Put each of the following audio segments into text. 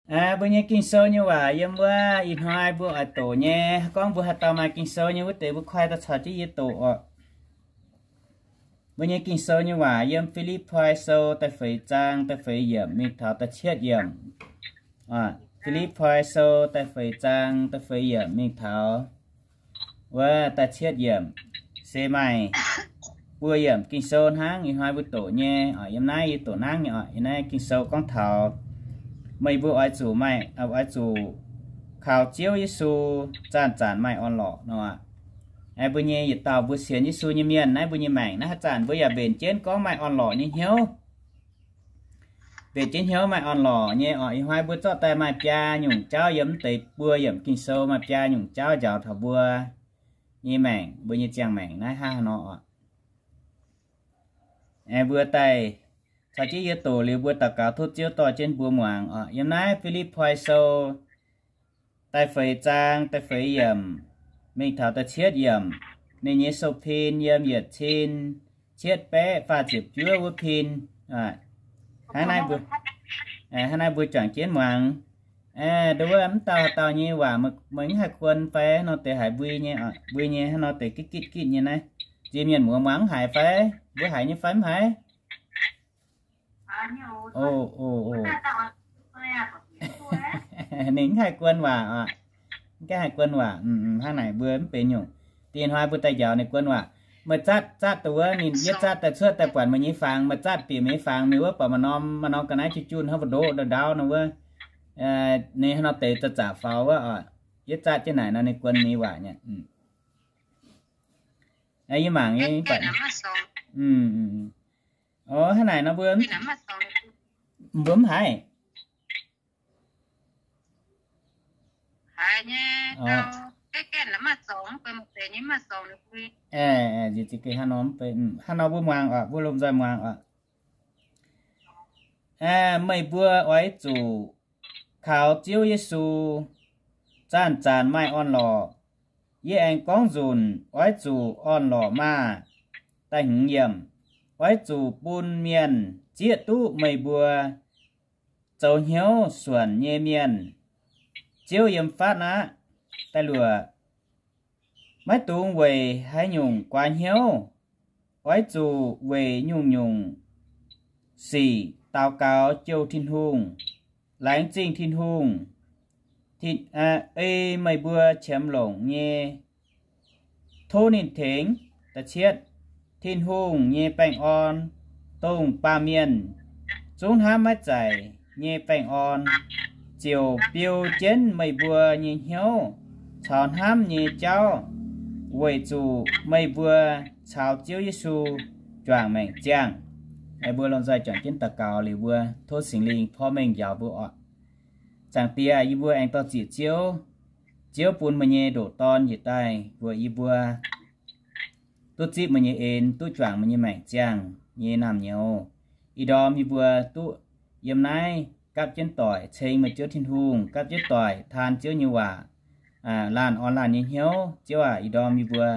Mbuo nyei Ging-Sou nyei waac yiem wuov ih hnoi mbuo oix doqc nyei, gorngv mbuo haaix dauh maaih Ging-Sou nyei wuov deix mbuo koi daaih caux jienv yie doqc oc. Mbuo nyei Ging-Sou nyei waac yiem Fi^lipv^poi Sou da'feix zaang da'feix yiemc mingh taux da'cietv yiemc. Fi^lipv^poi Sou da'feix zaang da'feix yiemc mingh taux wuov da'cietv yiemc. Se maaih buo yiemc Ging-Sou hnangv ih hnoi mbuo doqc nyei. Yiem naaiv yie doqc hnangv nyei oc. Yiem naaiv Ging-Sou gorngv taux meih mbuo oix zuqc maaih, oix zuqc kaux Ziouv Yesu zanc-zanc maaih orn-lorqc nor. Mbuo nyei yietc dauh mbuo sienx Yesu nyei mienh naaiv mbuo nyei maengc naaiv haaix zanc mbuo yaac mbenc jienv gorngv maaih orn-lorqc nyei hnyouv. Mbenc jienv hnyouv maaih orn-lorqc nyei oc. Ih hnoi mbuo zorqv daaih maaih biaa nyungc jauv yiem mv deix buo yiemc Ging-Sou maaih biaa nyungc jauv njaaux taux mbuo nyei maengc, mbuo nyei ziangh maengc naaiv hnangv haaix nor oc. Mbuo daaih caux jienv yie doqc liuz mbuo daux gaux tov Ziouv dorh jienv mbuo muangx oc. Yiem naaiv Fi^lipv^poi Sou da'feix zaang da'feix yiemc mingh taux da'cietv yiemc. Ninh nyei sou-pin yiem yietc cin cietv baeqv faah ziepc juov wuov pin. Hnangv naaiv mbuo, hnangv naaiv mbuo juangc jienv muangx. Nduov wuov mv dauh haaix dauh nyei waac meih mv haih guon fai nor deix haiz mbui nyei, mbui nyei hnangv nor deix gitv gitv gitv nyei naaiv. Nziex mienh muoz muangx mv haiz fai? Mbuo haiz nyei fai mv haiz? O, o, o. Ninh mv haih guon waac oc. Mv gaengh haih guon waac. Hnangv naaic mbuo mv benx nyungc. Dinh hnoi mbuo daaih njaaux ninh guon waac. Meih zatv, zatv deix wuov, ninh yietv zatv daaih cuotv daaih buatc meih nyei fangx, meih zatv bieqc meih nyei fangx mingh wuov, buatc maaih norm, maaih norm ga'naaiv junh junh hnangv mbu'ndongx ndau ndau wuov. Ninh hnangv nor deix za'zaqc faaux wuov oc. Yietv zatv jienv naaic nor ninh guon ninh waac nyei. Yie mangc nyei. O, hnangv naaic nor mbuo, mbuo mv haiz. Hnangv nor mv bei, hnangv nor mbuo muangx oc, mbuo lomh nzoih muangx oc. Meih mbuo oix zuqc kaux Ziouv Yesu zanc-zanc maaih orn-lorqc. Yie aengx gorngv nzunc, oix zuqc orn-lorqc maah! Da'hmz yiemc, oix zuqc bun mienh zieqv duqv meih mbuo zoux hnyouv suonc nyei mienh. Ziouv yiem fatv aqv. Da'luoqc, maiv dungx weic haaix nyungc guaax hnyouv. Oix zuqc weic nyungc-nyungc sic daux gaux jouh Tin-Hungh, laengz zingh Tin-Hungh, ei meih mbuo qiemx longc nyei, tov ninh tengx. Da'cietv, Tin-Hungh nyei baengh orn, dongh baamh mienh zungv hnamv maiv zaaic nyei baengh orn, ziouc biou jienv meih mbuo nyei hnyouv caux hnamv nyei jauv, weic zuqc meih mbuo caux Ziouv Yesu juangc maengc ziangh. Mbuo lomh nzoih juangc jienv daux gaux liuz mbuo tov Singx Lingh porv mengh njaaux mbuo oc. Zaangc Diex, yie mbuo aengx dorh ziec Ziouv. Ziouv bun meih nyei ndoqc Dorn njiec daaih mbuox yie mbuo duqv zipv meih nyei en, duqv juangc meih nyei maengc ziangh nyei naamh nyouz. Ih ndorm yie mbuo duqv yiem naaiv gapv jienv doic ceng meih Ziouv Tin-Hungh, gapv jienv doic taan Ziouv nyei waac, laanh orn laanh nyei hnyouv. Ziouv aac, ih ndorm yie mbuo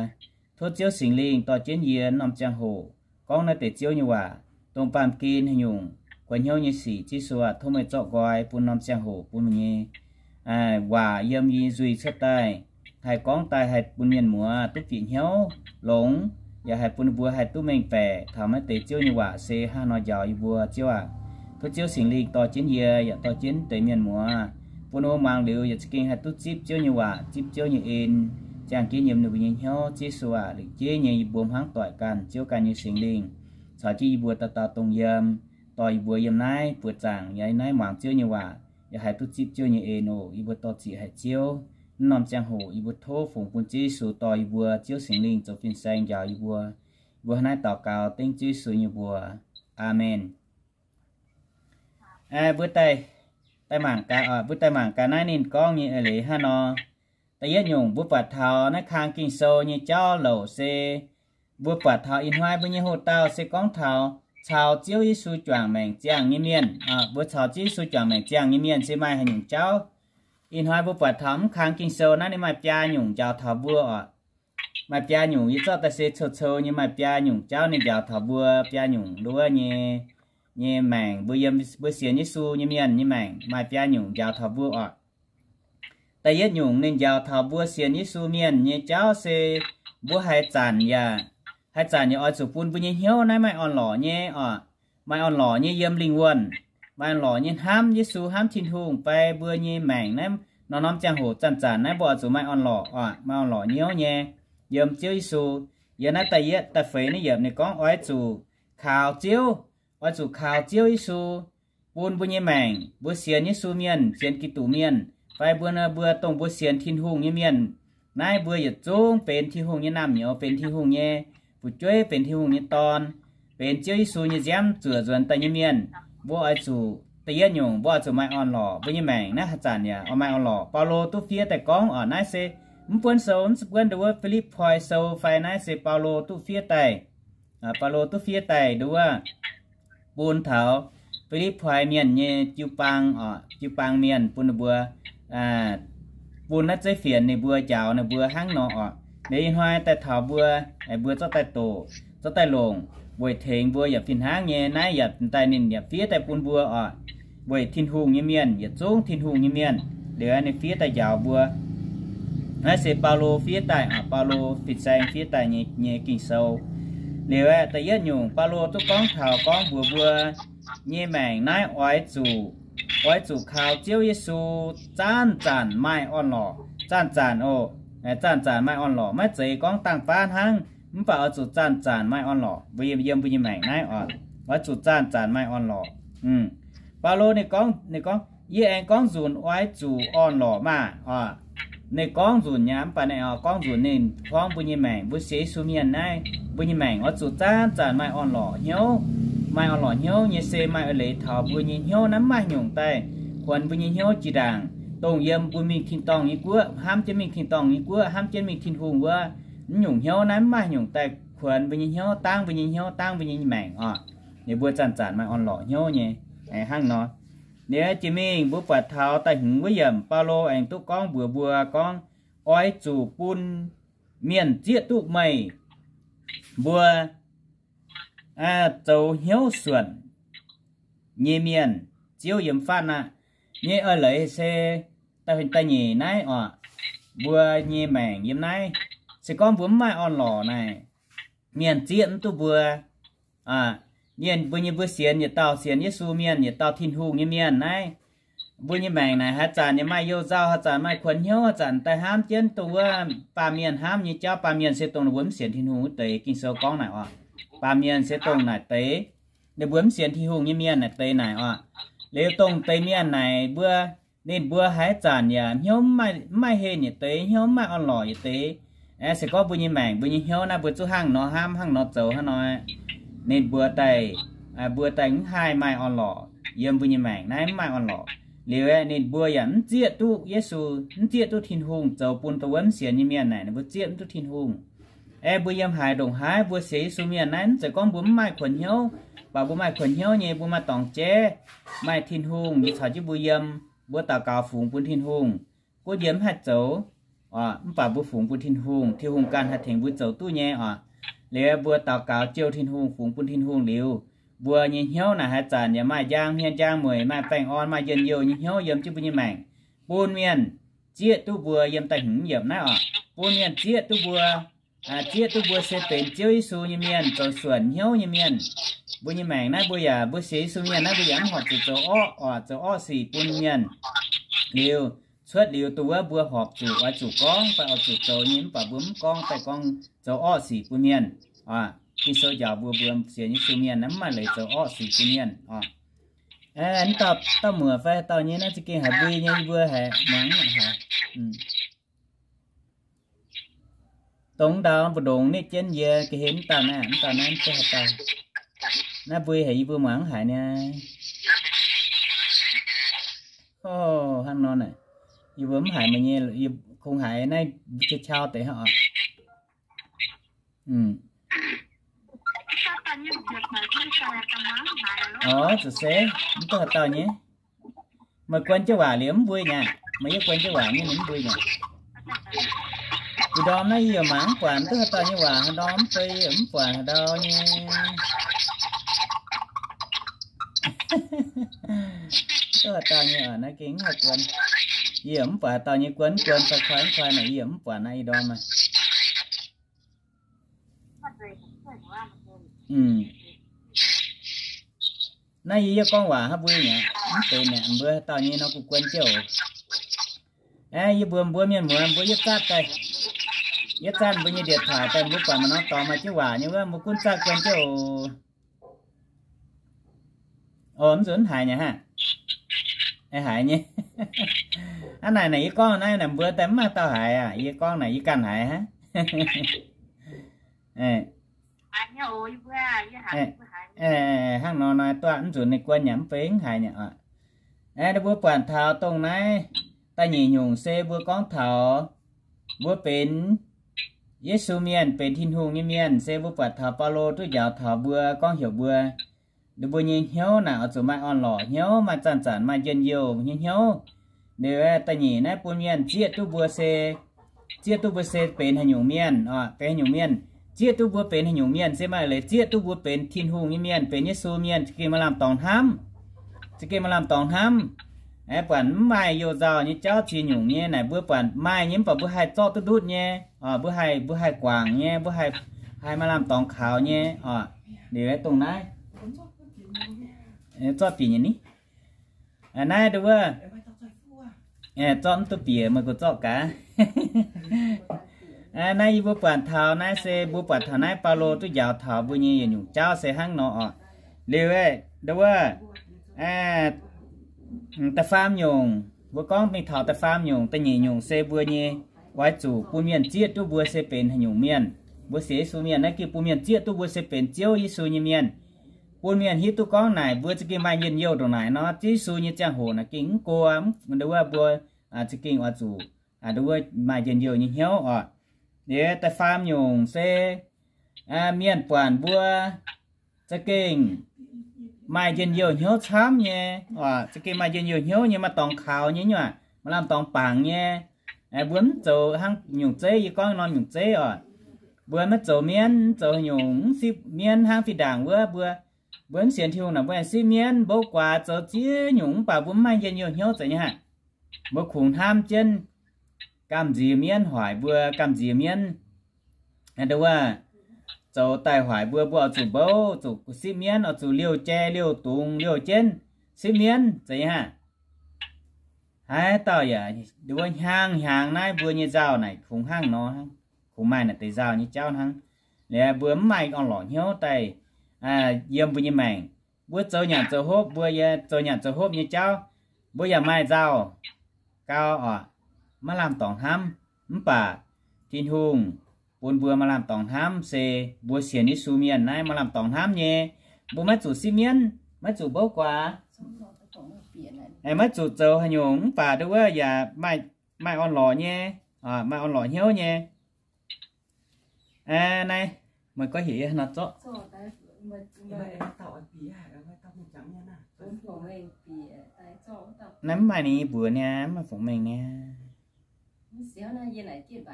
tov Ziouv Singx Lingh dorh jienv yie norm ziangh hoc gorngv naaiv deix Ziouv nyei waac, dongh baamh gen haaix nyungc guaax hnyouv nyei sic. Ziouv Yesu aac, tov meih zorqv nqoi bun norm ziangh hoc bun meih nyei waac yiem yie nzuih cuotv daaih, haih gorngv daaih haih bun mienh muoz duqv bieqc hnyouv longx, yaac haih bun ninh mbuo haih duqv mengh baeqc taux naaiv deix Ziouv nyei waac se hnangv haaix nor njaaux yie mbuo. Ziouv aac, tov Ziouv Singx Lingh dorh jienv yie yaac dorh jienv deix mienh muoz, bun ninh mbuo muangx liuz yaac za'gengh haih duqv zipv Ziouv nyei waac, zipv Ziouv nyei en, ziangh jienv yiem ninh mbuo nyei hnyouv. Ziouv Yesu aac, liuz jeiv nyei yie mbuo hmuangv doic ganh Ziouv ganh nyei Singx Lingh caux jienv yie mbuo dauh dauh dongh yiem, dorh yie mbuo yiem naaiv buoz-zaangc yaac naaiv muangx Ziouv nyei waac, yaac haih duqv zipv Ziouv nyei en oc. Yie mbuo dorh ziec haic Ziouv. Naaiv norm ziangh hoc yie mbuo tov fungx bun Ziouv Yesu dorh yie mbuo, Ziouv Singx Lingh zoux fin-saeng njaaux yie mbuo. Yie mbuo hnangv naaiv daux gaux dengv Ziouv Yesu nyei mbuox. Aamen. Mbuo daaih, daaih mangc gaax oc, mbuo daaih mangc gaax naaiv ninh gorngv nyei eix leiz hnangv nor. Da'yietv nyungc mbuo buatc taux naaiv kang Ging-Sou nyei jauv louc se mbuo buatc taux ih hnoi mbuo nyei hoc-dauh se gorngv taux caux Ziouv Yesu juangc maengc ziangh nyei mienh. Mbuo caux Ziouv Yesu juangc maengc ziangh nyei mienh se maaih haaix nyungc jauv? Ih hnoi mbuo buatc taux mv kang Ging-Sou naaiv ninh maaih biaa nyungc njaaux taux mbuo oc. Maaih biaa nyungc, yie zorqv daaih se cou-cou nyei, maaih biaa nyungc jauv ninh njaaux taux mbuo biaa nyungc nduov nyei nyei maengc, mbuo yiem mbuo sienx Yesu nyei mienh nyei maengc maaih biaa nyungc njaaux taux mbuo oc. Da'yietv nyungc ninh njaaux taux mbuo sienx Yesu mienh nyei jauv se mbuo haaix zanc yaac, haaix zanc yaac oix zuqc bun mbuo nyei hnyouv naaiv maaih orn-lorqc nyei oc, maaih orn-lorqc nyei yiem lingh wuonh, maaih orn-lorqc nyei hnamv Yesu, hnamv Tin-Hungh fai mbuo nyei maengc naaiv norm-norm ziangh hoc zanc-zanc naaiv mbuo oix zuqc maaih orn-lorqc oc, maaih orn-lorqc hnyouv nyei yiem Ziouv Yesu. Yiem naaiv da'yietv da'feix naaiv yiemc ninh gorngv oix zuqc kaux Ziouv, oix zuqc kaux Ziouv Yesu bun mbuo nyei maengc, mbuo sienx Yesu mienh, sienx Giduc mienh, fai mbuo, mbuo dongh mbuo sienx Tin-Hungh nyei mienh, naaiv mbuo yietc zungv benx Tin-Hungh nyei naamh nyouz, benx Tin-Hungh nyei fu'jueiv, benx Tin-Hungh nyei dorn, benx Ziouv Yesu nyei nziaamv zuoqc nzuonx daaih nyei mienh. Mbuo oix zuqc, da'yietv nyungc, mbuo oix zuqc maaih orn-lorqc. Mbuo nyei maengc naaiv haaix zanc yaac oix maaih orn-lorqc. Baulo duqv fiev daaih gorngv oc, naaiv se mv buonv sou, mv buonv nduov Fi^lipv^poi Sou fai naaiv se Baulo duqv fiev daaih. Baulo duqv fiev daaih nduov bun taux Fi^lipv^poi mienh nyei jiu-baang oc, jiu-baang mienh bun ninh mbuo, bun naaiv zeiv fienx ninh mbuo, njaaux ninh mbuo hnangv nor oc. Liuz ih hnoi daaih taux mbuo, mbuo zorqv daaih doqc, zorqv daaih longc weic tengx mbuo yaac fih hnangv nyei. Naaiv yaac daaih ninh yaac fiev daaih bun mbuo oc, weic Tin-Hungh nyei mienh, yietc zungv Tin-Hungh nyei mienh. Liuz ninh fiev daaih njaaux mbuo. Naaiv se Baulo fiev daaih, Baulo fin-saeng fiev daaih nyei Ging-Sou. Liuz aeqv, da'yietv nyungc Baulo duqv gorngv taux gorngv mbuox mbuo nyei maengc naaiv oix zuqc, oix zuqc kaux Ziouv Yesu zanc-zanc maaih orn-lorqc. Zanc-zanc oc, zanc-zanc maaih orn-lorqc. Maiv zeiz gorngv dangh baav hnangv, mv baac oix zuqc zanc-zanc maaih orn-lorqc. Mbuo yiem, yiem mbuo nyei maengc naaiv oc, oix zuqc zanc-zanc maaih orn-lorqc. Baulo ninh gorngv, ninh gorngv, yie aengx gorngv nzunc oix zuqc orn-lorqc maah oc. Ninh gorngv nzunc nyei, mv baac ninh gorngv nzunc ninh gorngv mbuo nyei maengc, mbuo sienx Yesu mienh naaiv, mbuo nyei maengc oix zuqc zanc-zanc maaih orn-lorqc hnyouv. Maaih orn-lorqc hnyouv nyei se maaih eix leiz taux mbuo nyei hnyouv naaiv mv maaih nyungc daaih kuonx mbuo nyei hnyouv jiex ndaangc, dongh yiem mbuo mingh tin-dorngh nyei guoqv, hnamv jienv mingh tin-dorngh nyei guoqv, hnamv jienv mingh Tin-Hungh wuov, mv nyungc hnyouv naaiv mv maaih nyungc daaih kuonx mbuo nyei hnyouv, dangv mbuo nyei hnyouv, dangv mbuo nyei maengc oc. Ninh mbuo zanc-zanc maaih orn-lorqc hnyouv nyei hnangv nor. Liuz jiex mingh mbuo buatc taux da'hmz wuov yiemc, Baulo aengx duqv gorngv mbuox mbuo gorngv, oix zuqc bun mienh zieqv duqv meih mbuo zoux hnyouv suonc nyei mienh. Ziouv yiem fatv aqv. Nyei eix leiz se da'nyeic naaiv oc, mbuo nyei maengc yiem naaiv, se gorngv mbuo mv maaih orn-lorqc naaic, mienh zieqv mv duqv mbuo. Mienh, mbuo nyei, mbuo sienx yietc dauh, sienx Yesu mienh, yietc dauh Tin-Hungh nyei mienh naaiv, mbuo nyei maengc naaic haaix zanc yaac maaih you nzauh, haaix zanc maaih kuonx hnyouv, haaix zanc daaih hnamv jienv dongh wuov baamh mienh hnamv nyei jauv. Baamh mienh se dongh ninh mbuo mv sienx Tin-Hungh wuov deix. Ging-Sou gorngv naaic oc, baamh mienh se dongh naaic deix, ninh mbuo mv sienx Tin-Hungh nyei mienh naaic deix naaic oc. Liuz dongh deix mienh naaic mbuo, ninh mbuo haaix zanc yaac hnyouv mv maaih, mv maaih henh yietc deix, hnyouv mv maaih orn-lorqc yietc deix. Aeqv, se gorngv mbuo nyei maengc, mbuo nyei hnyouv naaiv mbuo zuqc hnangv nor hnamv, hnangv nor zoux hnangv nor, ninh mbuo daaih, mbuo daaih mv haih maaih orn-lorqc. Yiem mbuo nyei maengc naaiv mv maaih orn-lorqc. Liuz aeqv, ninh mbuo yaac mv zieqv duqv Yesu, mv zieqv duqv Tin-Hungh zoux bun dongh wuov mv sienx nyei mienh naaic, ninh mbuo zieqv mv duqv Tin-Hungh. Aeqv, mbuo yiem haaix ndongc haaix mbuo sienx Yesu mienh naaiv, mv zeiz gorngv mbuo mv maaih kuonx hnyouv, mv baac mbuo maaih kuonx hnyouv nyei, mbuo maaih dorngx jeiv, maaih Tin-Hungh nyei caux jienv mbuo yiem, mbuo daux gaux fungx bun Tin-Hungh. Gunv yie mv haih zoux, mv baac mbuo fungx bun Tin-Hungh, Tin-Hungh ganh haih tengx mbuo zoux duqv nyei oc. Liuz mbuo daux gaux jouh Tin-Hungh, fungx bun Tin-Hungh liuz, mbuo nyei hnyouv naaic haaix zanc yaac maaih njang hmien njang mueic, maaih baengh orn, maaih njien-youh nyei hnyouv yiem jienv mbuo nyei maengc, bun mienh zieqv duqv mbuo. Yiem da'hmz yiemc naaiv oc, bun mienh zieqv duqv mbuo, zieqv duqv mbuo se benx Ziouv Yesu nyei mienh, zoux suonc hnyouv nyei mienh. Mbuo nyei maengc naaiv mbuo yaac, mbuo sienx Yesu mienh naaiv mbuo yaac mv horpc zuqc zoux orqv, oc, zoux orqv sic bun mienh. Liuz, cuotv liuz dongh wuov mbuo horpc zuqc, oix zuqc gorngv fai oix zuqc zoux nyei, mv baac mbuo mv gorngv daaih gorngv zoux orqv sic bun mienh. Ging-Sou njaaux mbuo, mbuo sienx Yesu mienh naaiv mv maaih leiz zoux orqv sic bun mienh oc. Dauh, dauh muoc fai dauh nyei naaiv za'gengh haiz mbui nyei, yie mbuo haiz muangx haiz. Dongh ndau mbu'ndongx nitv jienv yie ga'hlen mv dauh naaiv, mv dauh naaiv mv duqv haaix dauh. Naaiv mbui haic yie mbuo muangx mv haic niaa. Ov, hnangv nor naaic, yie mbuo mv haiz meih nyei, yie kungx haiz naaiv qiex qau deix hnangv oc. Ov, zuqc se mv duqv haaix dauh nyei. Meih guon jienv waac liuz mv mbui nyei. Meih yie guon jienv waac nyei ninh mv mbui nyei. Ih ndorm naaiv yie yaac mangc mv buatc mv duqv haaix dauh nyei waac, haaix ndorm mv bei yie mv buatc haaix ndau nyei. Duqv haaix dauh nyei oc, naaiv gengh mv haih guon. Yie yaac mv buatc dauh nyei guon, mv guon fai kuaai mv kuaai naaic, yie yaac mv buatc naaiv ih ndorm aqv. Naaiv yie, yie gorngv waac hnangv mbuo nyei, mv benx mi'aqv, mbuo haaix dauh nyei nor guh guon jienv oc. Aeqv, yie mbuox mbuo mienh muoz, mbuo yietv zatv daaih, yietv zatv mbuo nyei điện thoại daaih, mbuo buatc maaih norm dorngx maaih jienv waac nyei wuov, mbuo gunv zatv guon jienv oc. Oc, mv nzunc haiz nyei hnangv. Haiz nyei. Hnangv naaic naaic yie gorngv naaiv naaic mbuo daaih mv maaih dauh haiz aqv. Yie gorngv naaic yie ganh haiz hnangv. Hnangv nor nor duqv, mv nzunc ninh guon yaac mv fei mv haiz nyei oc. Aeqv, mbuo buatc taux dongh naaiv da'nyeic nyungc se mbuo gorngv taux mbuo benx Yesu mienh, benx Tin-Hungh nyei mienh, se mbuo buatc taux Baulo duqv njaaux taux mbuo gorngv heuc mbuo, ninh mbuo nyei hnyouv naaic oix zuqc maaih orn-lorqc hnyouv, maaih zanc-zanc maaih njien-youh nyei hnyouv. Liuz da'nyeic naaiv bun mienh zieqv duqv mbuo se, zieqv duqv mbuo se benx haaix nyungc mienh oc, benx haaix nyungc mienh. Zieqv duqv mbuo benx haaix nyungc mienh se maaih leiz zieqv duqv mbuo benx Tin-Hungh nyei mienh, benx Yesu mienh, za'gengh maaih lamh dorngx hnamv. Za'gengh maaih lamh dorngx hnamv. Aeqv, buatc mv maaih youh nzauh nyei jauv ziex nyungc nyei naaic, mbuo buatc maaih nyei mv baac mbuo haih zorqv duqv ndutv nyei oc, mbuo haih, mbuo haih guangc nyei, mbuo haih, haih maaih lamh dorngx kaux nyei oc. Liuz dongh naaiv zorqv bieqc nyei ni. Naaiv nduov wuov, zorqv mv duqv bieqc, meih gorngv zorqv gaax. Naaiv yie mbuo buatc taux naaiv se mbuo buatc taux naaiv Baulo duqv njaaux taux mbuo nyei yietc nyungc jauv se hnangv nor oc. Liuz nduov wuov, da'faam nyungc, mbuo gorngv mingh taux da'faam nyungc, da'nyeic nyungc se mbuo nyei oix zuqc bun mienh zieqv duqv mbuo se benx haaix nyungc mienh. Mbuo sienx Yesu mienh naaiv gengh bun mienh zieqv duqv mbuo se benx Ziouv Yesu nyei mienh. Bun mienh hiuv duqv gorngv naaic mbuo za'gengh maaih njien-youh ndongc naaic nor, Ziouv Yesu nyei ziangh hoc naaic gengh mv gox, nduov wuov mbuo za'gengh oix zuqc nduov wuov maaih njien-youh nyei hnyouv oc. Liuz da'faam nyungc se mienh buatc mbuo za'gengh maaih njien-youh hnyouv camv nyei oc, za'gengh maaih njien-youh hnyouv nyei, maaih dorngx kaux nyei nyuoqc, maaih lamh dorngx bangc nyei. Mbuo mv zoux hnangv nyungc zeiv, yie gorngv norm nyungc zeiv oc. Mbuo maiv zoux mienv, mv zoux haaix nyungc, mv sipv mienv hnangv fih ndaangc wuov mbuo, mbuo mv sienx Tin-Hungh naaic mbuo aengx sipv mienv, mbouv guaax, zoux ziex nyungc mv baac mbuo mv maaih njien-youh hnyouv zeiz nyei aqv. Mbuo kungx hnamv jienv gamh nziex mienv hoic mbuo, gamh nziex mienv nduov wuov zoux daaih hoic mbuo, mbuo oix zuqc mbouv, zuqc sipv mienv, oix zuqc liouh jai, liouh dungz, liouh jienv sipv mienv zeiz nyei aqv. Haaix dauh yaac nduov wuov hnyangx-hnyangx naaiv mbuo nyei nzauh naaic kungx hnangv nor hnangv, kungx maaih naaic deix nzauh nyei jauv hnangv. Liuz mbuo mv maaih orn-lorqc hnyouv daaih yiem mbuo nyei maengc. Mbuo zoux nyanc zoux hopv, mbuo yaac zoux nyanc zoux hopv nyei jauv, mbuo yaac maaih nzauh gau oc, maiv lamh dorngx hnamv. Mv baac Tin-Hungh bun mbuo maaih lamh dorngx hnamv se mbuo sienx Yesu mienh naaiv maaih lamh dorngx hnamv nyei. Mbuo maiv zuqc sipv mienv, maiv zuqc mbouv guaax, maiv zuqc zoux haaix nyungc, mv baac nduov wuov yaac maaih, maaih orn-lorqc nyei, maaih orn-lorqc hnyouv nyei. Naaiv meih gorngv heuc yie nor zorqv. Naaiv mv maaih ninh nyei mbuox niaa, mv maaih fungx mengh niaa. Mv baac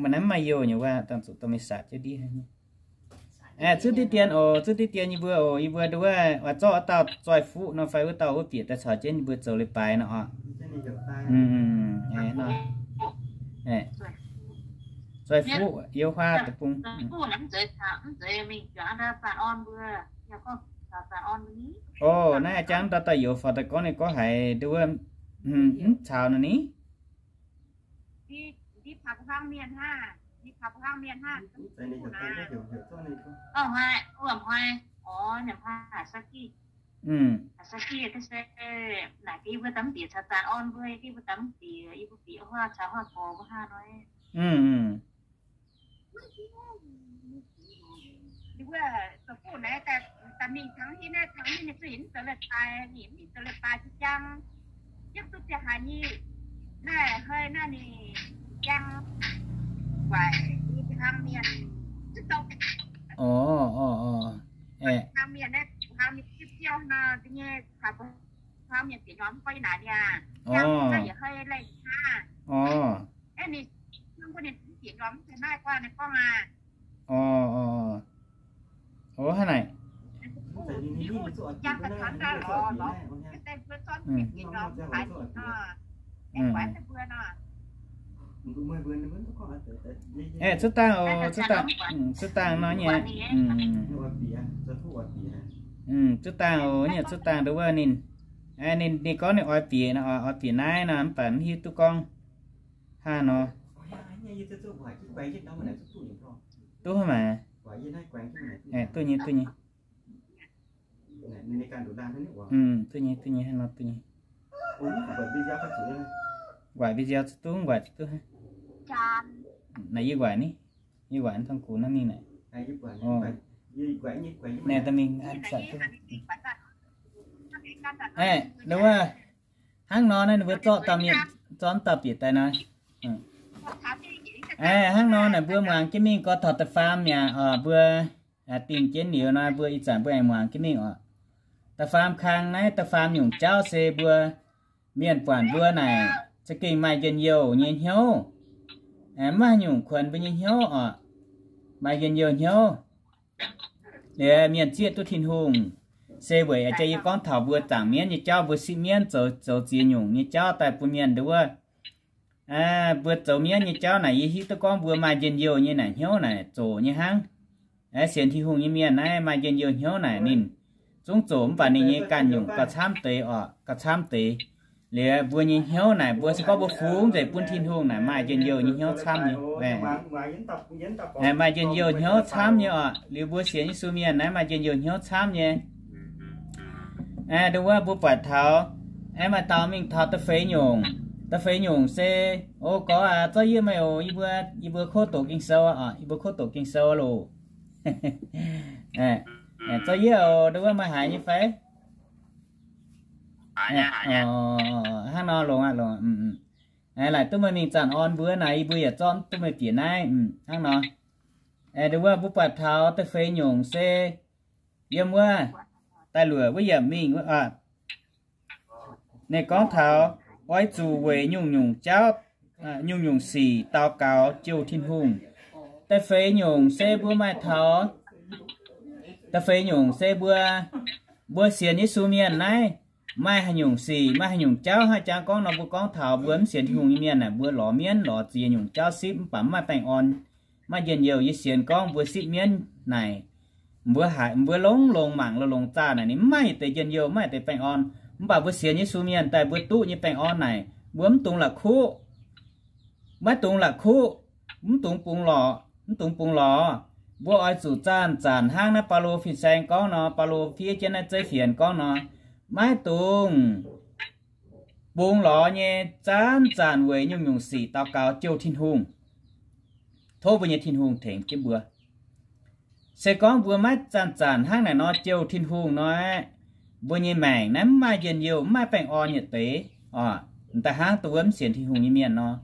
naaiv mv maaih youh nyei wuov, dangh zuqc dorh mingh saax jienv ndiev. Zuov diqv dien oc, zuov diqv dien yie mbuo oc, yie mbuo nduov wuov, oix zorqv wuov dauh Zoih Fuqv nor fai wuov dauh wuov bieqc daaih caux jienv yie mbuo zoux leiz-baaix nor oc. Zoih Fuqv, Yiem Huaav Deic-Bung. O, naaiv a'jang dauh dauh youz faaux daaih gorngv ninh gorngv haiz nduov wuov mv caux nor ni. Orqc, orqc, orqc. Orqc. Ov, ov, ov, hnangv naaic. Aeqv, cuotv dangh oc, cuotv dangh, cuotv dangh nor nyei. Cuotv dangh oc, nyei cuotv dangh nduov wuov ninh, ninh, ninh gorngv ninh oix bieqc, oix bieqc naaiv nor, mv baac mv hiuv duqv gorngv hnangv nor. Duqv maah. Duqv nyei, duqv nyei. Duqv nyei, duqv nyei, hnangv nor duqv nyei. Guaaic video zuqc duqv, guaaic zuqc duqv. Naaiv yie guaaic ni, yie guaaic tong gux naaiv mingh naaic. Naaiv da'mingh duqv. Aeqv, nduov wuov, hnangv nor naaiv ninh mbuo zorqv dauh mienh, zorqv dauh bieqc daaih nor. Aeqv, hnangv nor naaic mbuo muangx jienv mingh gorx taux da'faam mi'aqv oc. Mbuo dingh jienv liuz nor mbuo ih zanc mbuo aengx muangx jienv mingh oc. Da'faam kang naaiv, da'faam nyungc jauv se mbuo mienh buatc mbuo naaic za'gengh maaih njien-youh nyei hnyouv. Mv maaih nyungc kuonx mbuo nyei hnyouv oc. Maaih njien-youh hnyouv. Liuz mienh zieqv duqv Tin-Hungh, se weic a'jang yie gorngv taux mbuo zaangc mienv nyei jauv, mbuo sipv mienv zoux, zoux ziex nyungc nyei jauv daaih bun mienh nduov. Mbuo zoux mienv nyei jauv naaic yie hiuv duqv gorngv mbuo maaih njien-youh nyei naaic hnyouv naaic zoqc nyei hnangv. Sienx Tin-Hungh nyei mienh naaiv maaih njien-youh hnyouv naaic ninh zungv zoqc mv baac ninh nyei ganh nyungc gauh camv deix oc, gauh camv deix. Liuz mbuo nyei hnyouv naaic mbuo se gorngv mbuo fungx nzengc bun Tin-Hungh naaic maaih njien-youh nyei hnyouv camv nyei. Maaih njien-youh hnyouv camv nyei oc. Liuz mbuo sienx Yesu mienh naaiv maaih njien-youh hnyouv camv nyei. Nduov wuov mbuo buatc taux, aeqv, maaih dauh mingh taux da'feix nyungc. Da'feix nyungc se, o gorx aac, zorqv yie meih oc, yie mbuo, yie mbuo kov doqc Ging-Sou oc, yie mbuo kov doqc Ging-Sou loh. Zorqv yie oc, nduov wuov meih haiz nyei fai? Hnangv nor longx aqv, longx. Laaic duqv meih mingh zanc orn mbuo naaic, yie mbuo yaac zorqv duqv meih bieqc naaiv. Hnangv nor, nduov wuov mbuo buatc taux da'feix nyungc se yiem wuov da'luoqc wuov yiemc mingh wuov, ninh gorngv taux oix zuqc weic nyungc-nyungc jauv, nyungc-nyungc sic daux gaux jouh Tin-Hungh. Da'feix nyungc se mbuo maaih taux, da'feix nyungc se mbuo, mbuo sienx Yesu mienh naaiv maaih haaix nyungc sic, maaih haaix nyungc jauv. Haaix jangx gorngv nor mbuo gorngv taux mbuo mv sienx Tin-Hungh nyei mienh naaic, mbuo lorz mienv lorz ziex nyungc jauv sipv mv baac mv maaih baengh orn, mv maaih njien-youh. Yie sienx gorngv mbuo sipv mienv naaic, mbuo haiz, mbuo longx-longx mangc longx-longx zaah naaic ninh mv maaih yietc deix njien-youh, mv maaih yietc deix baengh orn. Mv baac mbuo sienx Yesu mienh daaih mbuo duqv nyei baengh orn naaic mbuo mv dungx la'kuqv. Maiv dungx la'kuqv, mv dungx bungx lorqc, mv dungx bungx lorqc. Mbuo oix zuqc zanc-zanc hnangv naaiv Baulo fin-saeng gorngv nor, Baulo fiev jienv naaiv zeiv fienx gorngv nor, maiv dungx bungx lorqc nyei, zanc-zanc weic nyungc-nyungc sic daux gaux jouh Tin-Hungh, tov mbuo nyei Tin-Hungh tengx jienv mbuo. Se gorngv mbuo maiv zanc-zanc hnangv naaic nor jouh Tin-Hungh nor, mbuo nyei maengc naaiv mv maaih njien-youh, mv maaih baengh orn yietc deix oc. M'daaih hnangv dongh wuov mv sienx Tin-Hungh nyei mienh nor,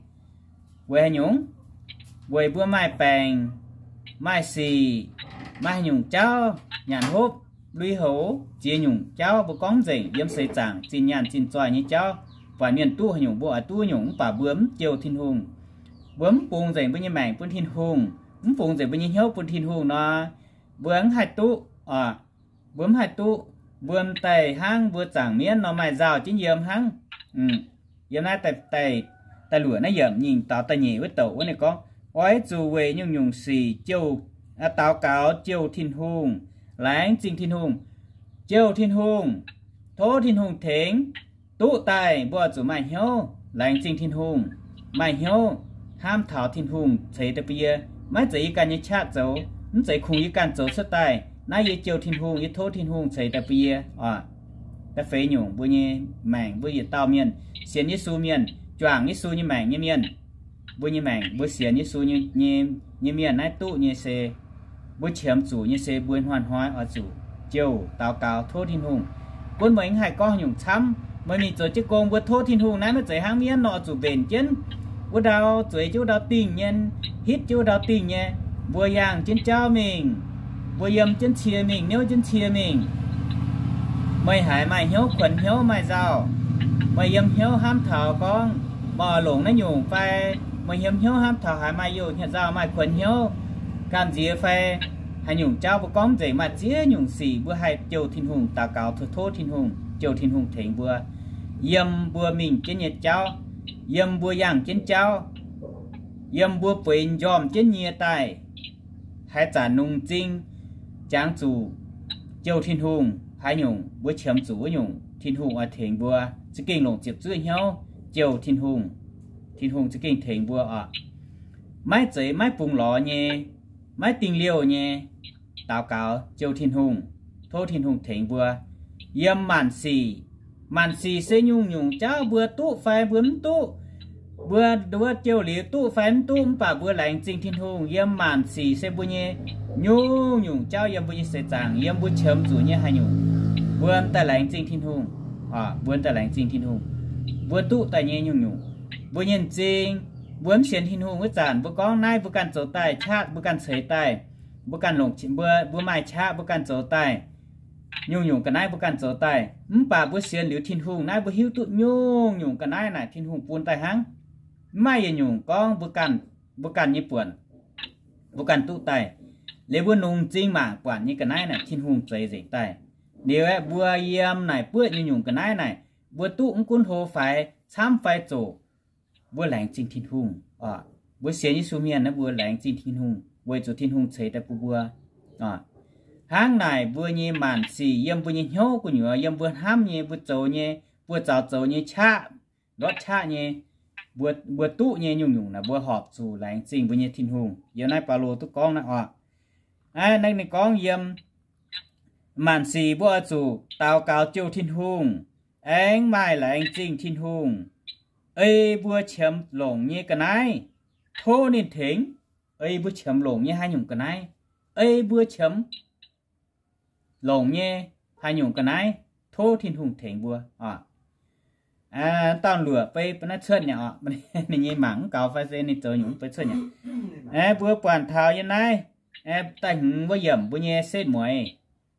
weic haaix nyungc? Weic mbuo maaih baengc, maaih sic, maaih haaix nyungc jauv, nyanc hopv, lui-houx, ziex nyungc jauv mbuo gorngv nzengc yiem seix zaangc zinh nyaanh zinh zoih nyei jauv, buatc mienh duqv haaix nyungc mbuo oix duqv nyungc, mv baac mbuo mv jouh Tin-Hungh. Mbuo mv bungx nzengc mbuo nyei maengc bun Tin-Hungh, mv bungx nzengc mbuo nyei hnyouv bun Tin-Hungh nor, mbuo mv haih duqv oc. Mbuo mv haih duqv. Mbuo m'daaih hnangv mbuo zaangc mienv nor maaih nzauh jienv yiem hnangv. Yiem naaiv da'luoqc naaiv yiemc nyingc daux da'nyeic wuov douc wuov ninh gorngv, oix zuqc weic nyungc-nyungc sic jouh, daux gaux jouh Tin-Hungh, laengz zingh Tin-Hungh, jouh Tin-Hungh, tov Tin-Hungh tengx. Duqv daaih mbuo zuqc maaih hnyouv laengz zingh Tin-Hungh, maaih hnyouv hnamv taux Tin-Hungh ceix daaih bun yie. Maiv zeiz yie ganh nyei qaqv zoux, mv zeiz kungx yie ganh zoux cuotv daaih. Naaiv yie jouh Tin-Hungh, yie tov Tin-Hungh ceix daaih bun yie oc. Da'feix nyungc mbuo nyei maengc, mbuo yietc dauh mienh sienx Yesu mienh, juangc Yesu nyei maengc nyei mienh, mbuo nyei maengc, mbuo sienx Yesu nyei, nyei mienh naaiv duqv nyei se, mbuo qiemx zuqc nyei se mbuo hnoi-hnoi oix zuqc jouh daux gaux tov Tin-Hungh. Gunv meih mv haih gorngv haaix nyungc camv, meih mingh zoux jienv gong mbuo tov Tin-Hungh naaiv maiv zeiz hnangv mienv nor oix zuqc mbenc jienv wuov ndau, zueiz jienv wuov ndau dingh nyei, hitv jienv wuov ndau dingh nyei. Mbuo yangh jienv jauv mingh, mbuo yiem jienv cie mingh, niouv jienv cie mingh. Meih haiz maaih hnyouv kuonx hnyouv maaih nzauh, meih yiem hnyouv hnamv taux gorngv meih oix longc naaiv nyungc fai, meih yiem hnyouv hnamv taux haiz maaih youh nzauh maaih kuonx hnyouv, gamh nziex fai haaix nyungc jauv mbuo gorngv nzengc, maaih ziex nyungc sic mbuo haih jouh Tin-Hungh daux gaux, tov, tov Tin-Hungh, jouh Tin-Hungh tengx mbuo, yiem mbuo mingh jienv nyei jauv, yiem mbuo yangh jienv jauv, yiem mbuo bueix njormh jienv nyie daaih, haaix zanc nungx m'zing jangx zuqc jouh Tin-Hungh haaix nyungc, mbuo qiemx zuqc wuov nyungc, Tin-Hungh oix tengx mbuo za'gengh longc ziepc zuoqv hnyouv jouh Tin-Hungh. Tin-Hungh za'gengh tengx mbuo oc. Maiv zeiz maiv bungx lorz nyei, maiv dingh liouh nyei daux gaux jouh Tin-Hungh, tov Tin-Hungh tengx mbuo. Yiem maanc sic, maanc sic se nyungc-nyungc jauv mbuo duqv fai mbuo mv duqv, mbuo, mbuo jouh liuz duqv fai mv duqv, mv baac mbuo laengz zingh Tin-Hungh. Yiem maanc sic se mbuo nyei nyungc-nyungc jauv yiem mbuo nyei seix zaangc, yiem mbuo qiemx zuqc nyei haaix nyungc, mbuo daaih laengz zingh Tin-Hungh. Mbuo daaih laengz zingh Tin-Hungh, mbuo duqv daaih nyei nyungc-nyungc, mbuo nyei m'zing, mbuo mv sienx Tin-Hungh wuov zanc, mbuo gorngv naaiv mbuo ganh zoux daaih, qaqv mbuo ganh ceix daaih, mbuo ganh longc, mbuo, mbuo maaih qaqv mbuo ganh zoux daaih, nyungc-nyungc ga'naaiv mbuo ganh zoux daaih. Mv baac mbuo sienx liuz Tin-Hungh naaiv, mbuo hiuv duqv nyungc-nyungc ga'naaiv naaic Tin-Hungh bun daaih hnangv. Mv maaih yietc nyungc gorngv mbuo ganh, mbuo ganh nyei buonc, mbuo ganh duqv daaih. Liuz mbuo nungx m'zing mangc buatc nyei ga'naaiv naaic Tin-Hungh zeix nzengc daaih. Liuz aeqv, mbuo yiem naaic buoqv nyungc-nyungc ga'naaiv naaic, mbuo duqv mv gunv hlo faix, camv fai zoqc, mbuo laengz zingh Tin-Hungh oc. Mbuo sienx Yesu mienh naaiv mbuo laengz zingh Tin-Hungh weic zuqc Tin-Hungh ceix daaih bun mbuo oc. Hnangv naaic mbuo nyei maanc sic yiem mbuo nyei hnyouv gu'nyuoz, yiem mbuo hnamv nyei, mbuo zoux nyei, buoz-zaux zoux nyei qaqv, ndortv qaqv nyei, mbuo, mbuo duqv nyei nyungc-nyungc naaic mbuo horpc zuqc laengz zingh mbuo nyei Tin-Hungh. Yiem naaiv Baulo duqv gorngv naaiv oc. Naaiv ninh gorngv yiem maanc sic mbuo oix zuqc daux gaux jouh Tin-Hungh, aengx maaih laengz zingh Tin-Hungh. Ei mbuo qiemx longc nyei ga'naaiv, tov ninh tengx. Ei mbuo qiemx longc nyei haaix nyungc ga'naaiv, ei mbuo qiemx longc nyei haaix nyungc ga'naaiv, tov Tin-Hungh tengx mbuo oc. Dauh luoqc beiv naaiv cuotv nyei oc. Ninh nyei mangc mv gaux fai se ninh zoux nyungc beiv cuotv nyei. Mbuo buatc taux yiem naaiv da'hmz wuov yiemc mbuo nyei setv mueiz,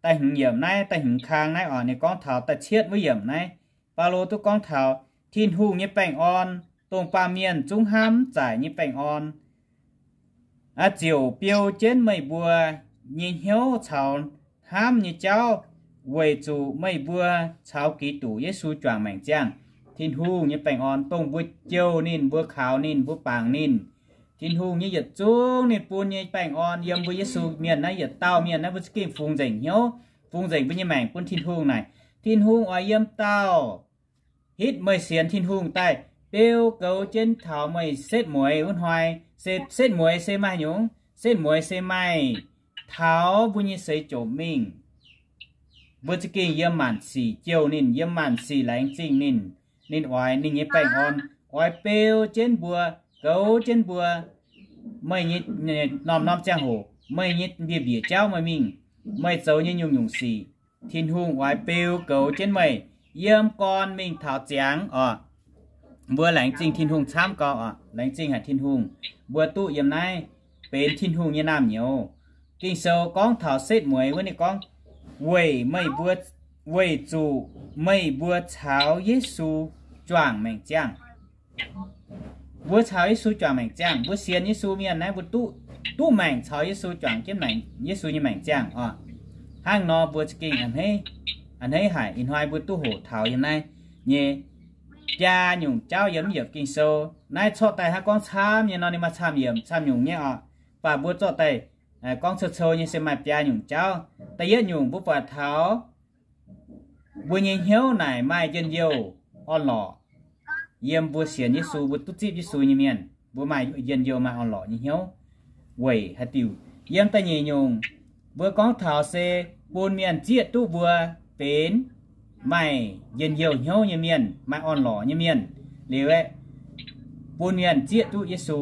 da'hmz yiemc naaiv, da'hmz kang naaiv oc, ninh gorngv taux da'cietv wuov yiemc naaiv, Baulo duqv gorngv taux Tin-Hungh nyei baengh orn, dongh baamh mienh zungv hnamv zaaic nyei baengh orn, ziouc biou jienv meih mbuo nyei hnyouv caux hnamv nyei jauv, weic zuqc meih mbuo caux Giduc Yesu juangc maengc ziangh. Tin-Hungh nyei baengh orn, dongh mbuo jouh ninh, mbuo kaux ninh, mbuo bangc ninh, Tin-Hungh nyei yietc zungv ninh bun nyei baengh orn yiem mbuo Yesu mienh naaiv, yietc dauh mienh naaiv mbuo za'gengh fungx nzengc hnyouv, fungx nzengc mbuo nyei maengc bun Tin-Hungh naaic, Tin-Hungh oix yiem dauh hitv meih sienx Tin-Hungh daaih, beu goux jienv taux meih setv mueiz wuov hnoi. Se setv mueiz se maaih nyungc? Setv mueiz se maaih taux mbuo nyei seix jomc mingh, mbuo za'gengh yiem maanc sic jouh ninh, yiem maanc sic laengz zingh ninh. Ninh oix ninh nyei baengh orn oix beu jienv mbuo, goux jienv mbuo. Meih nyei norm-norm ziangh hoc, meih nyei mbiec mbiec jauv meih mingh, meih zoux nyei nyungc-nyungc sic, Tin-Hungh oix beu goux jienv meih yiem gorn mingh taux ziangx oc. Mbuo laengz zingh Tin-Hungh camv gau oc. Laengz zingh haic Tin-Hungh, mbuo duqv yiem naaiv benx Tin-Hungh nyei naamh nyouz. Ging-Sou gorngv taux setv mueiz wuov, ninh gorngv, weic meih mbuo, weic zuqc meih mbuo caux Yesu juangc maengc ziangh. Mbuo caux Yesu juangc maengc ziangh. Mbuo sienx Yesu mienh naaiv mbuo duqv, duqv maengc caux Yesu juangc jienv maengc, Yesu nyei maengc ziangh oc. Hnangv nor mbuo za'gengh a'hneiv haic. Ih hnoi mbuo duqv hoqc taux yiem naaiv nyei biaa nyungc jauv yiem yiemc Ging-Sou. Naaiv corc daaih hnangv gorngv camv nyei nor, ninh maaih camv yiemc camv nyungc nyei oc. Mv baac mbuo zorqv daaih gorngv cou-cou nyei se maaih biaa nyungc jauv. Da'yietv nyungc mbuo buatc taux mbuo nyei hnyouv naaic maaih njien-youh orn-lorqc. Yiem mbuo sienx Yesu, mbuo duqv zipv Yesu nyei mienh, mbuo maaih njien-youh maaih orn-lorqc nyei hnyouv. Weic haaix diuc? Yiem da'nyeic nyungc mbuo gorngv taux se bun mienh zieqv duqv mbuo benx maaih njien-youh hnyouv nyei mienh, maaih orn-lorqc nyei mienh. Liuz aeqv, bun mienh zieqv duqv Yesu.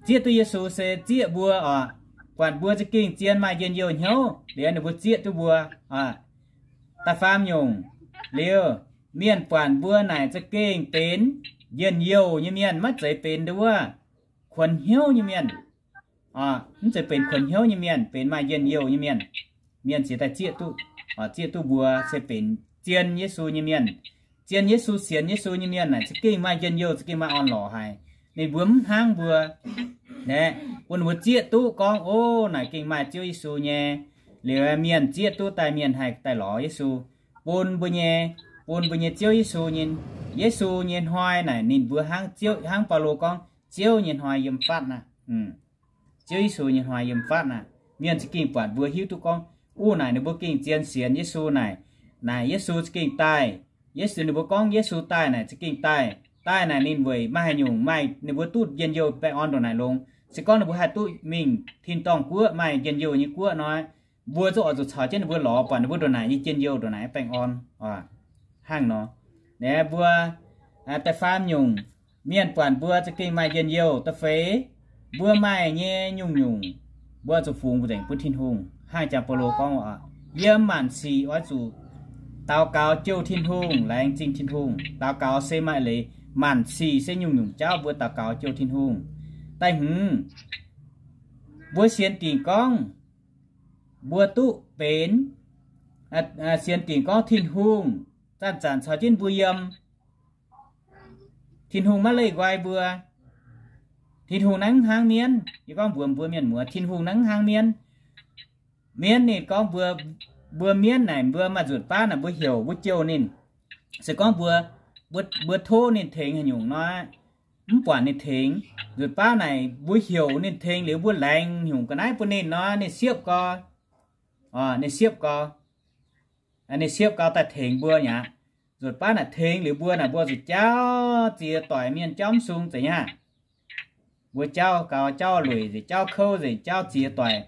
Zieqv duqv Yesu se zieqv mbuo oc, buatc mbuo za'gengh zien maaih njien-youh hnyouv, liuz ninh mbuo zieqv duqv mbuo. Da'faam nyungc, liuz mienh buatc mbuo naaic za'gengh benx njien-youh nyei mienh, maiv zeiz benx nduov kuonx hnyouv nyei mienh. Mv zeiz benx kuonx hnyouv nyei mienh, benx maaih njien-youh nyei mienh. Mienh ziouc daaih zieqv duqv, zieqv duqv mbuo se benx zien Yesu nyei mienh. Zien Yesu, sienx Yesu nyei mienh naaic za'gengh maaih njien-youh, za'gengh maaih orn-lorqc haic. Ninh mbuo mv hnangv mbuo naaic, bun ninh mbuo zieqv duqv gorngv, o, naaic gengh maaih Ziouv Yesu nyei. Liuz mienh zieqv duqv daaih, mienh haih daaih lorz Yesu, bun mbuo nyei, bun mbuo nyei Ziouv Yesu nyei, Yesu nyei hnoi naaic ninh mbuo hnangv Ziouv, hnangv Baulo gorngv, Ziouv nyei hnoi yiem fatv aqv. Ziouv Yesu nyei hnoi yiem fatv aqv. Mienh za'gengh buatc mbuo hiuv duqv gorngv, o, naaic ninh mbuo gengh zien sienx Yesu naaic, naaic Yesu za'gengh daaih. Yesu, ninh mbuo gorngv Yesu daaih naaic za'gengh daaih. Daaih naaic ninh weic maaih haaix nyungc, maaih ninh mbuo duqv njien-youh baengh orn ndongc naaic longx. Se gorngv ninh mbuo haih duqv mingh tin-dorngh guoqv, maaih njien-youh nyei guoqv nor, mbuo zungv oix zuqc caux jienv ninh mbuo lorz buatc ninh mbuo ndongc naaic nyei njien-youh, ndongc naaic nyei baengh orn. Hnangv nor, naaiv mbuo da'faam nyungc, mienh buatc mbuo za'gengh maaih njien-youh. Da'feix, mbuo maaih nyei nyungc-nyungc, mbuo zuqc fungx nzengc bun Tin-Hungh. Hnangv jangx Baulo gorngv, yiem maanc sic oix zuqc daux gaux jouh Tin-Hungh, laengz zingh Tin-Hungh. Daux gaux se maaih leiz, maanc sic se nyungc-nyungc jauv mbuo daux gaux jouh Tin-Hungh. Da'hmz, mbuo sienx dingc gorngv mbuo duqv benx, sienx dingc gorngv Tin-Hungh zanc-zanc caux jienv mbuo yiem. Tin-Hungh maiv leih nqoi mbuo. Tin-Hungh naaiv mv hnangv mienv. Yie gorngv mbuox mbuo mienh muoz, Tin-Hungh naaiv mv hnangv mienv. Mienv ninh gorngv mbuo, mbuo mienv naaic mbuo maaih nzutc baav naaic mbuo heuc mbuo jouh ninh. Se gorngv mbuo, mbuo tov ninh tengx haaix nyungc nor, mv buatc ninh tengx. Nzutc baav naaic mbuo heuc ninh tengx liuz mbuo laengz nyungc ga'naaiv bun ninh nor, ninh siepv gau. Ninh siepv gau. Ninh siepv gau daaih tengx mbuo mi'aqv. Nzutc baav naaic tengx liuz mbuo naaic mbuo zuqc jauv ziex doic mienh jauv mv sung zeiz nyei aqv. Mbuo jauv gaux jauv lueic nzengc, jauv kouv nzengc, jauv ziex doic,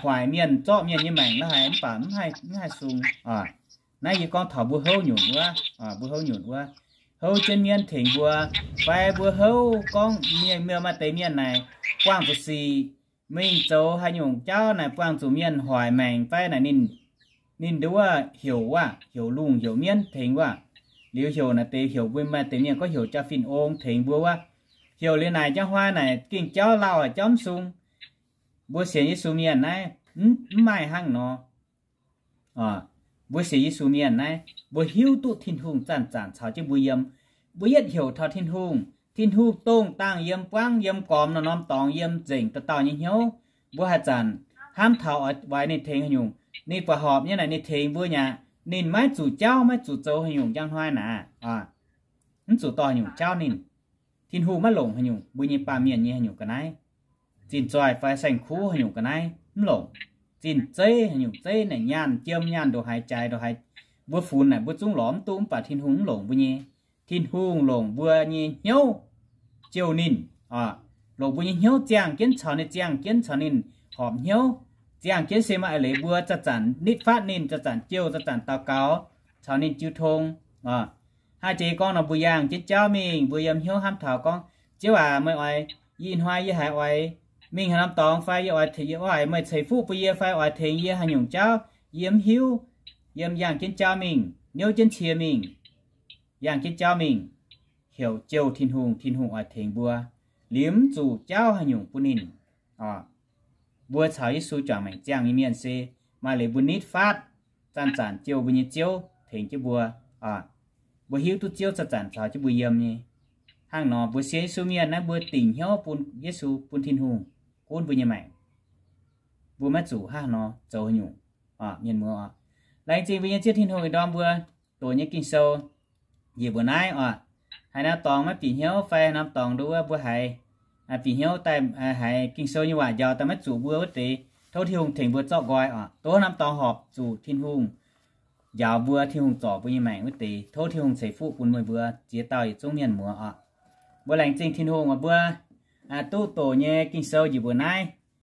hoic mienh zorqv mienh nyei maengc la'haic mv baac mv haih sung. Naaiv yie gorngv taux mbuo houv nyunc wuov, mbuo houv nyunc wuov, houv jienv mienv tengx mbuo, fai mbuo houv gorngv mienh, mienh maaih deix mienh naaic buangh zuqc sic, mingh zoux haaix nyungc jauv naaic buangh zuqc mienh hoic maengc fai naaic ninh, ninh nduov heuc wuov, heuc lungh heuc mienv tengx wuov. Liuz heuc naaic deix, heuc mbuo maaih deix mienh gorngv heuc jaa-fin ong tengx mbuo wuov. Heuc liuz naaic njang hnoi naaic gengh jauv lauh jauv mv sung. Mbuo sienx Yesu mienh naaiv mv maaih hnangv nor. Mbuo sienx Yesu mienh naaiv, mbuo hiuv duqv Tin-Hungh zanc-zanc caux jienv mbuo yiem. Mbuo yietv heuc taux Tin-Hungh, Tin-Hungh dongh dangh yiem buangv, yiem gormx, norm-norm dorngx, yiem nzengc dauh dauh nyei hnyouv. Mbuo haaix zanc hnamv taux oix, oix ninh tengx haaix nyungc, ninh buatc horpc nyei naaic ninh tengx mbuo mi'aqv. Ninh maiv zuqc jauv, maiv zuqc zoux haaix nyungc njang hnoi naaic, mv zuqc dorh haaix nyungc jauv ninh. Tin-Hungh maiv longc haaix nyungc mbuo nyei baamh mienh nyei haaix nyungc ga'naaiv, zinh zoih fai saeng-kuv haaix nyungc ga'naaiv mv longc. Zinh zeiv haaix nyungc zeiv naaic, nyaanh jiem nyaanh ndongc haaix jaaix ndongc haaix, mbuo funx naaic mbuo zungv lorz mv duqv, mv baac Tin-Hungh mv longc mbuo nyei. Tin-Hungh longc mbuo nyei hnyouv jouh ninh. Longc mbuo nyei hnyouv ziangh jienv caux ninh, ziangh jienv caux ninh horpc hnyouv, ziangh jienv se maaih eix leiz mbuo zanc-zanc nitv fatv ninh, zanc-zanc jouh, zanc-zanc daux gaux caux ninh jiu tong. Hnangv jiex gorngv nor, mbuo yangh jienv jauv mingh, mbuo yiem hnyouv hnamv taux gorngv, Ziouv aac, meih oix, ih hnoi yie haiz oix mingh haaix norm dorngx fai yie oix, yie oix meih ceix fuqv bun yie fai oix tengx yie haaix nyungc jauv, yie mv hiuv. Yiem yangh jienv jauv mingh, niouv jienv cie mingh, yangh jienv jauv mingh, heuc jouh Tin-Hungh, Tin-Hungh oix tengx mbuo. Liuz mv zuqc jauv haaix nyungc bun ninh. Mbuo caux Yesu juangc maengc ziangh nyei mienh se maaih leiz mbuo nitv fatv zanc-zanc jouh mbuo nyei Ziouv tengx jienv mbuo. Mbuo hiuv duqv Ziouv zanc-zanc caux jienv mbuo yiem nyei. Hnangv nor mbuo sienx Yesu mienh naaiv mbuo dingc hnyouv bun Yesu, bun Tin-Hungh gunv mbuo nyei maengc. Mbuo maiv zuqc hnangv nor zoux haaix nyungc. Mienh muoz, laengz zingh mbuo nyei Ziouv Tin-Hungh ih ndorm mbuo doqc nyei Ging-Sou njiec mbuo naaiv oc. Haaix norm dorngx maiv bieqc hnyouv fai norm dorngx nduov mbuo haiz bieqc hnyouv daaih haiz Ging-Sou nyei waac njaaux daaih maiv zuqc mbuo wuov deix, tov Tin-Hungh tengx mbuo zorqv nqoi oc. Tov norm dorngx horpc zuqc Tin-Hungh njaaux mbuo, Tin-Hungh zorc mbuo nyei maengc wuov deix, tov Tin-Hungh ceix fuqv bun meih mbuo ziex dauh yietc zungv mienh muoz oc. Mbuo laengz zingh Tin-Hungh oc, mbuo duqv doqc nyei Ging-Sou njiec mbuo naaiv.